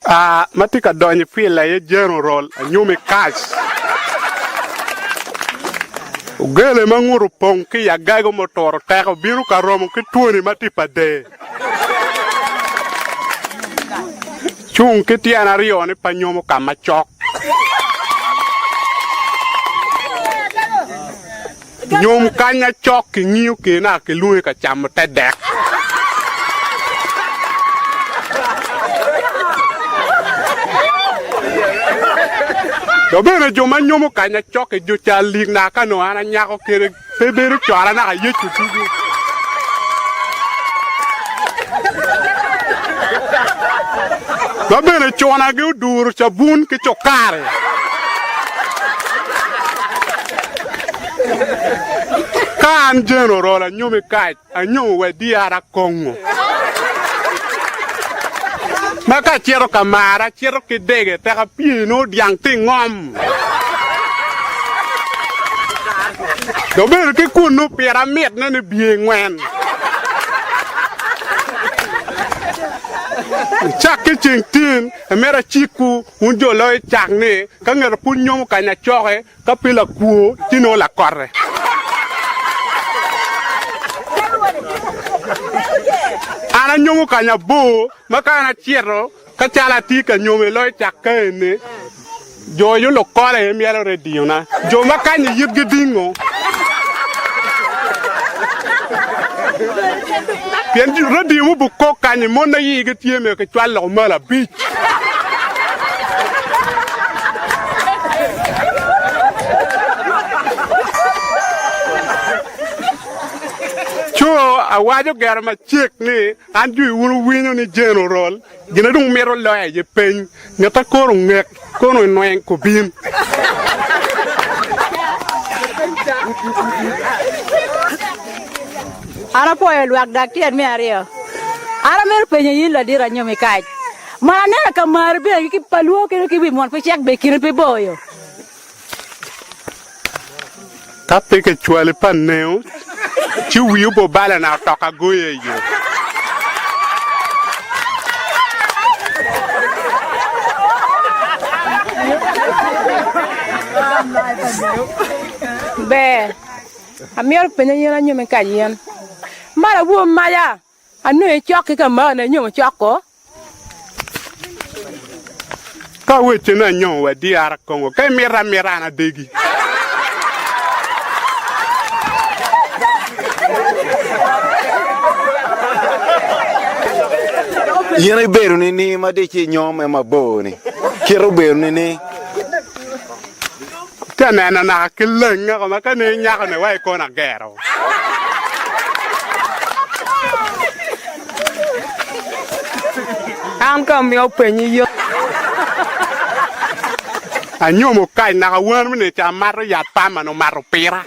A ma tye ka donyo i pil aye Jenerol Anyome Kac. Ogele ma ngut opong ki i agago ma oturo teko obino ka romo ki twoni ma tye pa dee. Cung ki tyen aryone pa nyomo ka macok. Nyom kanya cok kingiyo kena kilwongi ka camo te dek. Dok bene jo ma nyomo kanya cok-ki jo cal lik naka ka nongo an anyako kede pe bedo cora naka Yecu ducu. Ma bene cunagi oduro cabun ki cukari. Ka an jeno orol anyomi kac, anyomo wa dyara kongo. Ma ka acito ka mara, acito ki dege, tek apye nongo dyang tye i ngom. Dong bedo ki kunnu pira mitne ni biye ngwen. Cakke ceng tin, amito acikwu wun jo loyo cak ni, ka ngat pud nyomo kany acoke, Ka pe lakwo, ci nongo lakotte. An anyomo kany abor ma ka an acito ka calo atye ka nyomo i loyo cak ka eni, jo yo lukole aye myelo rediona, jo ma kany i yitgi dingo. Pien redio mubukok kany-ni mon aye igi tye myero kicwal loko malo abic. Co awaco gero macek ni an jwi wun wuwinyo ni Jane orol, gin na dong wumito loyo aye peny, ngetta koro ongek kono onweng kubin. An apwoyo lwak dak tyen me aryo. An amito penyo in ladit anyomi kac. Ma aneno ka mari bene ki pa lwo kene ki wi mon pe cek be kine pe boyo. Ka pe kicwali pa neo, ci wii obo balana otoka goyo i yo. Ber, amito penyo in anyomi kac in. Malo awobi maca, anongo icok ki ka mani anyomo cok ko. Ka wecce ni anyomo wa DR Congo, ka imito amita an adegi. In ibedo nining ma dong ci inyome mabor-ni? Kite obedo nining? Atye ka neno naka ki lenge ma ka ne inyako-ni wa i kono agero. An ka omiyo openyi yo. Anyomo kac naka wan mene ca amato yat pama ni omato pira.